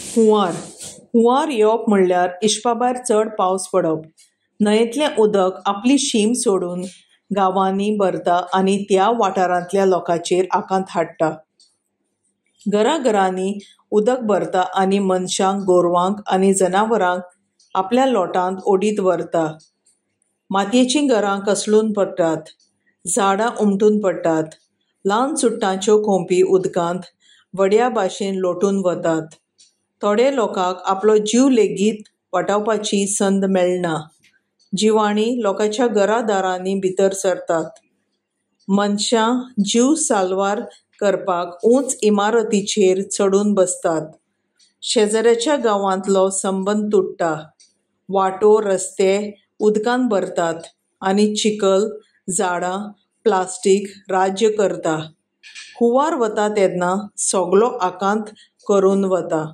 हुंवार. हुंवार येवप म्हणल्यार हिसपा भायर चड पावस पडप. न्हंयेंतलें उदक आपली शीम सोडून गांवांनी भरता आनी त्या वाठारांतल्या लोकांचेर आकांत हाडटा. घराघरांनी उदक भरता आनी मनशांक, गोरवांक आनी जनावरांक आपल्या लोटांत ओडीत व्हरता. मातयेचीं घरां कोसळून पडटात. झाडां हुमटून पडटात. ल्हान चुडटांच्यो खोंपी उदकांत व्हड्या भाशेन लोटून वतात. थोडे लोकांक आपलो जीव लेगीत वाटावपाची संद मेळना. जिवाणीं लोकांच्या घरा दारांनी भितर सरतात. मनशां जीव साल्वार करपाक उंच इमारतींचेर चडून बसतात. शेजराच्या गांवांतलो संबंद तुट्टा. वाटो, रस्ते उदकान भरतात आनी चिखल, झाडां, प्लास्टीक राज्य करता. हुंवार वता तेन्ना सगलो आकांत करून वता.